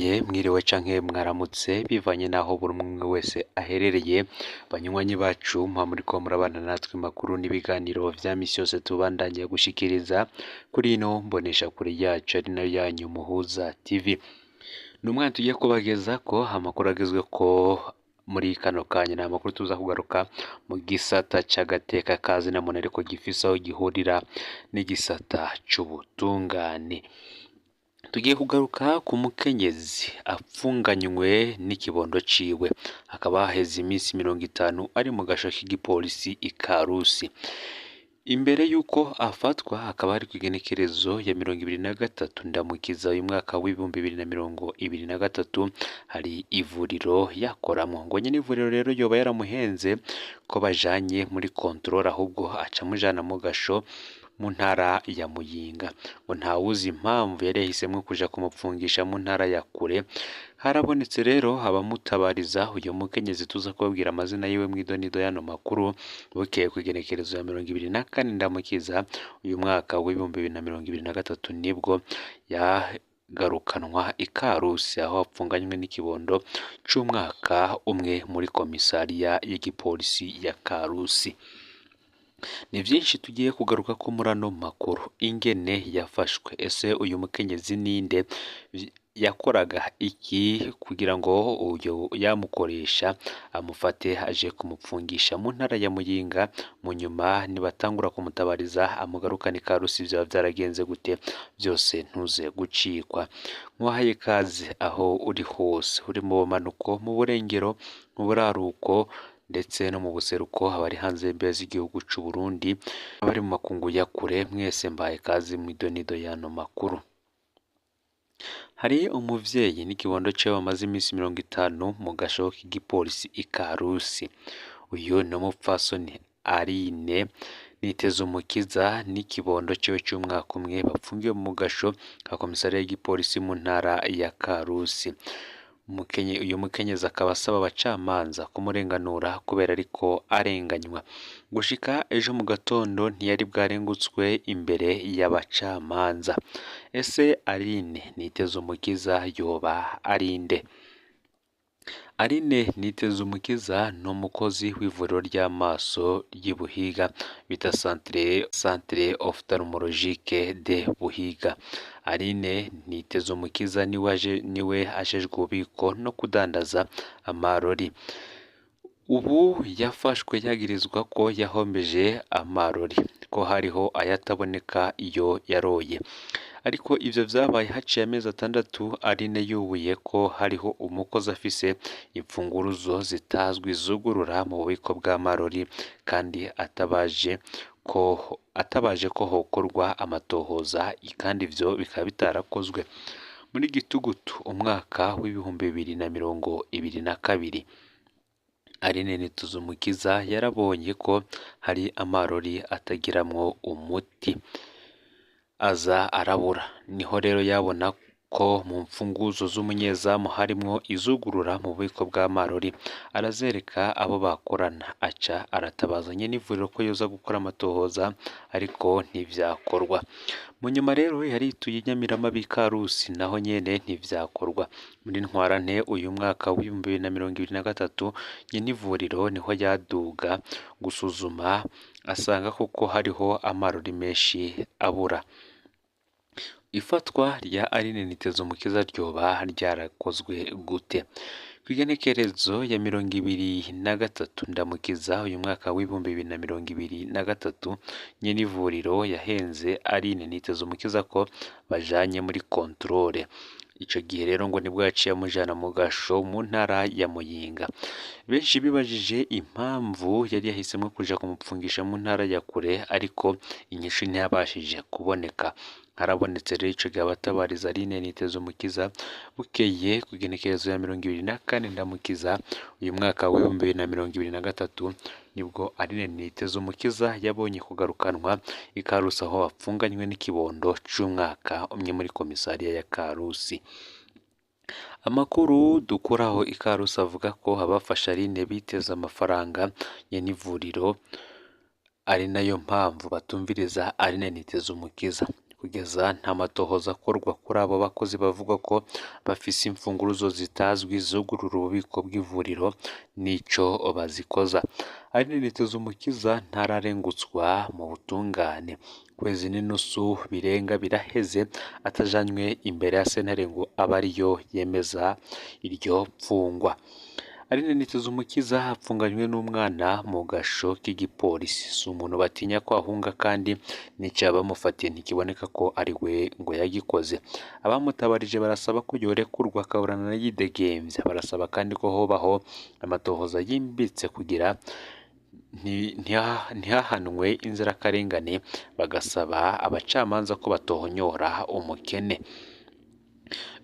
Bukeye mwiriwe canke mwaramutse bivanye n'aho buri umwe wese aherereye, banywanyi bacu muba muriko murabana natwe makuru n'ibiganiro vya misi yose tubandanya gushikiriza kuri ino mboneshakure yacu ari nayo yanyu Muhuza TV. Ni umwanya tugiye kubagezako amakuru agezweko muri kano kanya, ni amakuru tuza kugaruka mu gisata c'agateka ka zina muntu ariko gifise aho gihurira n'igisata c'ubutungane. Tugiye kugaruka ku mukenyezi apfunganywe n'ikibondo ciwe, hakaba haheze iminsi 50 ari mu gasho k'igipolisi i Karusi. Imbere y'uko afatwa hakaba hari kw'igenekerezo ya 23 Ndamukiza uyu mwaka w'2023, hari ivuriro yakoramwo. Ngo nyene ivuriro rero yoba yaramuhenze ko bajanye muri controle, ahubwo aca amujana mu gasho mu ntara ya Muyinga. Ngo ntawuzi impamvu yari yahisemwo kuja kumupfungisha mu ntara ya kure. Harabonetse rero abamutabariza, uyu mukenyezi tuza kubabwira amazina yiwe mw'idonido y'ano makuru. Bukeye kw'igenekerezo ya 24 Ndamukiza uyu mwaka w'2023 nibwo yagarukanwa i Karusi, aho apfunganywe n'ikibondo c'umwaka umwe muri komisariya y'igipolisi ya Karusi. Ni vyinshi tugiye kugarukako muri ano makuru: ingene yafashwe, ese uyu mukenyezi ninde, yakoraga iki kugira ngo uyu yamukoresha amufate aje kumupfungisha mu ntara ya Muyinga, mu nyuma nibatangura kumutabariza amugarukane i Karusi vyoba vyaragenze gute? Vyose ntuze gucikwa. Nkuhaye ikaze aho uri hose, uri mu bumanuko, mu burengero, mu buraruko ndetse no mu buseruko, abari hanze y'imbibe z'igihugu c'Uburundi, abari mu makungu ya kure, mwese mbahaye ikaze mw'idonido y'ano makuru. Hari umuvyeyi n'ikibondo ciwe bamaze iminsi 50 mu gasho k'igipolisi i Karusi. Uyu ni umupfasoni Aline Nitezumukiza n'ikibondo ciwe c'umwaka umwe bapfungiwe mu gasho ka komisariya y'igipolisi mu ntara ya Karusi. Uyu mukenyezi akaba asaba abacamanza kumurenganura kubera ariko arenganywa. Gushika ejo mu gatondo ntiyari bwarengutswe imbere y'abacamanza. Ese Aline Nitezumukiza yoba ari nde? Aline Nitezumukiza ni umukozi w'ivuriro ry'amaso ry'i Buhiga bita Centre Ophtalmologique de Buhiga. Aline Nitezumukiza niwe ajejwe ububiko no kudandaza amarori. Ubu yafashwe yagirizwa ko yahombeje amarori, ko hariho ayataboneka iyo yaroye. Ariko ivyo vyabaye haciye amezi 6 Aline yubuye ko hariho umukozi afise imfunguruzo zitazwi zugurura mu bubiko bw'amarori kandi atabaje ko hokorwa amatohoza, kandi ivyo bikaba bitarakozwe. Muri Gitugutu umwaka w'2022, Aline Nitezumukiza yarabonye ko hari amarori atagiramwo umuti, aza arabura. Niho rero yabona ko mu mfunguzo z'umunyezamu harimwo izugurura mu bubiko bw'amarori, arazereka abo bakorana, aca aratabaza nyene ivuriro ko yoza gukora amatohoza, ariko ntivyakorwa. Mu nyuma rero yarituye inyamirama b'i Karusi, naho nyene ntivyakorwa. Muri Ntwarante uyu mwaka w'2023 nyene ivuriro niho yaduga gusuzuma, asanga koko hariho amarori menshi abura. Ifatwa rya Aline Nitezumukiza ryoba ryarakozwe gute? Kw'igenekerezo ya 23 Ndamukiza uyu mwaka w'2023, nyene ivuriro yahenze Aline Nitezumukiza ko bajanye muri controle. Ico gihe rero ngo nibwo yaciye amujana mu gasho mu ntara ya Muyinga. Benshi bibajije impamvu yari yahisemwo kuja kumupfungisha mu ntara ya kure, ariko inyishu ntiyabashije kuboneka. Harabonetse rero ico gihe abatabariza Aline Nitezumukiza. Bukeye kw'igenekerezo ya 24 Ndamukiza uyu mwaka w'2023 nibwo Aline Nitezumukiza yabonye kugarukanwa i Karusi, aho apfunganywe n'ikibondo c'umwaka umwe muri komisariya ya Karusi. Amakuru dukuraho i Karusi avuga ko abafashe Aline biteze amafaranga nyene ivuriro, ari nayo mpamvu batumviriza Aline Nitezumukiza. Kugeza nta matohoza akorwa kuri abo bakozi bavuga ko bafise imfunguruzo zitazwi zugurura ububiko bw'ivuriro n'ico bazikoza. Aline Ntezumukiza ntararengutswa mu butungane. Kwezi n'inusu birenga biraheze atajanywe imbere ya sentare ngo abe ariyo yemeza iryo pfungwa. Aline Ntezumukiza apfunganywe n'umwana mu gasho k'igipolisi. Si umuntu batinya ko ahunga kandi n'icaha bamufatiye ntikiboneka ko ari we ngo yagikoze. Abamutabarije barasaba ko yorekurwa akaburana yidegemvya. Barasaba kandi ko hobaho amatohoza yimbitse kugira ntihahanwe inzirakarengane, bagasaba abacamanza ko batohonyora umukene.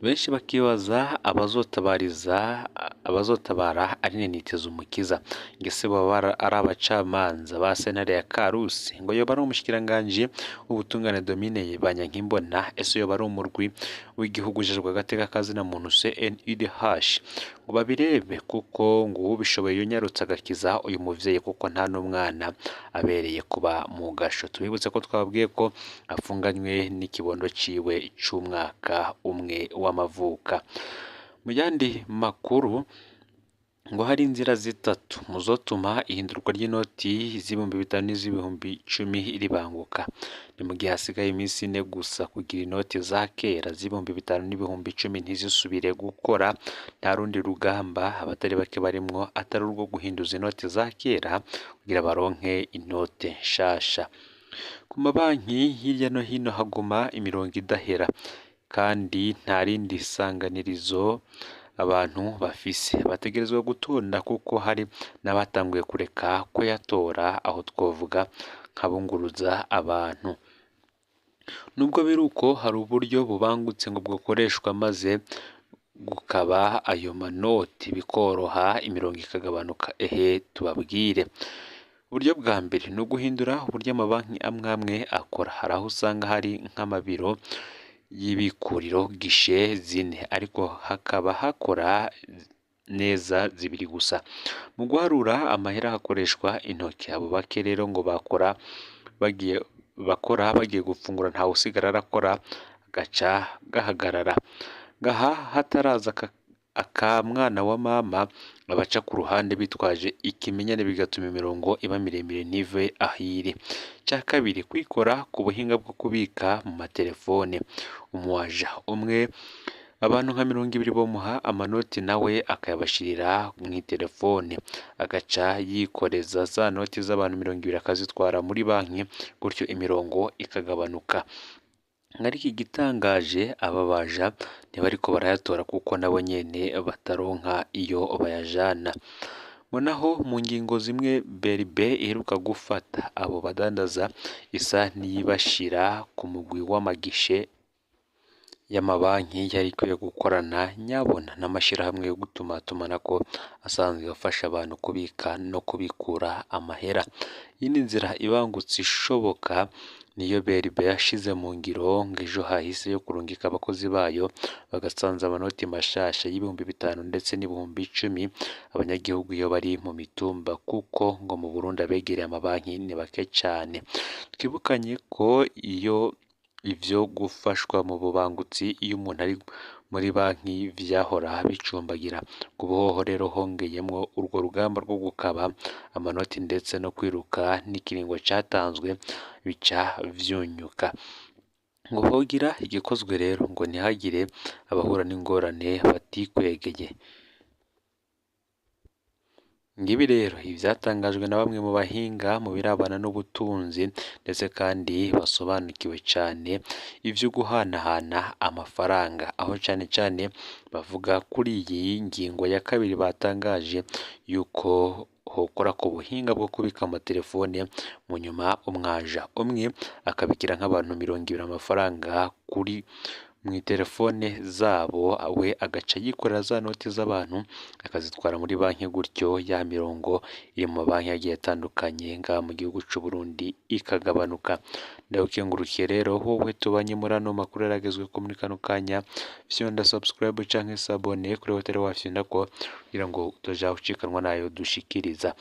Benshi bakibaza abazotabara Aline Ntezumukiza, ngese boba ari abacamanza ba sentare ya Karusi, ngo yoba ari umushikiranganji w'ubutungane Domine Banyankimbona, ese yoba ari umurwi w'igihugu ujejwe agateka kazina muntu CNIDH, ngo babirebe kuko ngo uwubishoboye yonyarutse agakiza uyu muvyeyi kuko nta n'umwana abereye kuba mu gasho. Tubibutse ko twababwiye ko afunganywe n'ikibondo ciwe c'umwaka umwe w'amavuka. Mu yandi makuru ngo hari inzira zitatu muzotuma ihindurwa ry'inoti z'ibihumbi 5000 n'iz'ibihumbi 10 ribanguka. Ni mu gihe hasigaye iminsi 4 gusa kugira inoti za kera z'ibihumbi 5000 n'ibihumbi 10 ntizisubire gukora. Nta rundi rugamba abatari bake barimwo atari urwo guhinduza inoti za kera kugira baronke inote nshasha. Ku mabanki hirya no hino haguma imirongo idahera kandi nta rindi sanganirizo abantu bafise, bategerezwa gutonda kuko hari n'abatanguye kureka kuyatora, aho twovuga nk'abunguruza abantu. Nubwo biri uko hari uburyo bubangutse ngo bwokoreshwa maze gukaba ayo manoti bikoroha imirongo ikagabanuka. Ehe tubabwire. Uburyo bwa mbere ni uguhindura uburyo amabanki amwe amwe akora. Hari aho usanga hari nk'amabiro y'ibikuriro gishe 4 ariko hakaba hakora neza 2 gusa. Mu guharura amahera hakoreshwa intoki. Abo bake rero ngo bakora bagiye gufungura ntawusigara arakora gaca gahagarara. Ngaha hataraza aka mwana wa mama abaca ku ruhande bitwaje ikimenyane bigatuma imirongo iba miremire ntive aho iri. Ica kabiri, kwikora ku buhinga bwo kubika mu matelefone. Umuwaja umwe abantu nka 20 bomuha amanoti nawe akayabashirira mw'itelefone, agaca yikoreza za noti z'abantu 20 akazitwara muri banki, gutyo imirongo ikagabanuka. Ariko igitangaje aba baja ntibariko barayatora kuko nabo nyene bataronka iyo bayajana. Ngo naho mu ngingo zimwe BRB iheruka gufata abo badandaza isa n'iyibashira ku mugwi w'amagishe y'amabanki yari ikwiye gukorana nyabona n'amashirahamwe yo gutumatumanako asanzwe afasha abantu kubika no kubikura amahera. Iyindi nzira ibangutse ishoboka niyo BRB yashize mu ngiro ngo ejo hahise yo kurungika abakozi bayo bagasanza amanoti mashasha y'ibihumbi 5000 ndetse n'ibihumbi 10 abanyagihugu iyo bari mu mitumba, kuko ngo mu Burundi abegereye amabanki ni bake cane. Twibukanye ko iyo ivyo gufashwa mu bubangutsi iyo umuntu ari muri banki vyahora bicumbagira, ngo ubu rero hongeyemwo urwo rugamba rwo gukaba amanoti ndetse no kwiruka n'ikiringo catanzwe bica vyunyuka. Ngo hogira igikozwe rero ngo ntihagire abahura n'ingorane batikwegeye. Ngibi rero ivyatangajwe na bamwe mu bahinga mu birabana n'ubutunzi ndetse kandi basobanukiwe cane ivyo guhanahana amafaranga, aho cane cane bavuga kuri iyi ngingo ya kabiri batangaje yuko hokora ku buhinga bwo kubika amatelefone, mu nyuma umwaja umwe akabikira nk'abantu 20 amafaranga kuri mw'itelefone zabo, we agaca yikorera za noti z'abantu akazitwara muri banki, gutyo ya mirongo iri mu mabanki agiye atandukanye ngaha mu gihugu c'u Burundi ikagabanuka. Ndagukengurukiye rero wowe tubanye muri ano makuru yaragezweko muri kano kanya, fyonda subscribe canke s'abonner kuri hoteli wafyondako kugira ngo utaja ucikanwa nayo dushikiriza.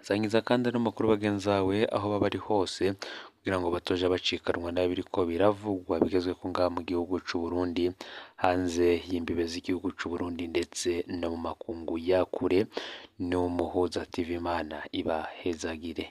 Sangiza kandi ano makuru bagenzi bawe aho baba bari hose kugira ngo batoja bacikanwa n'abiriko biravugwa bigezweko ngaha mu gihugu c'u Burundi, hanze y'imbibe z'igihugu c'u Burundi ndetse no mu makungu ya kure. Ni Umuhuza TV, Imana ibahezagire.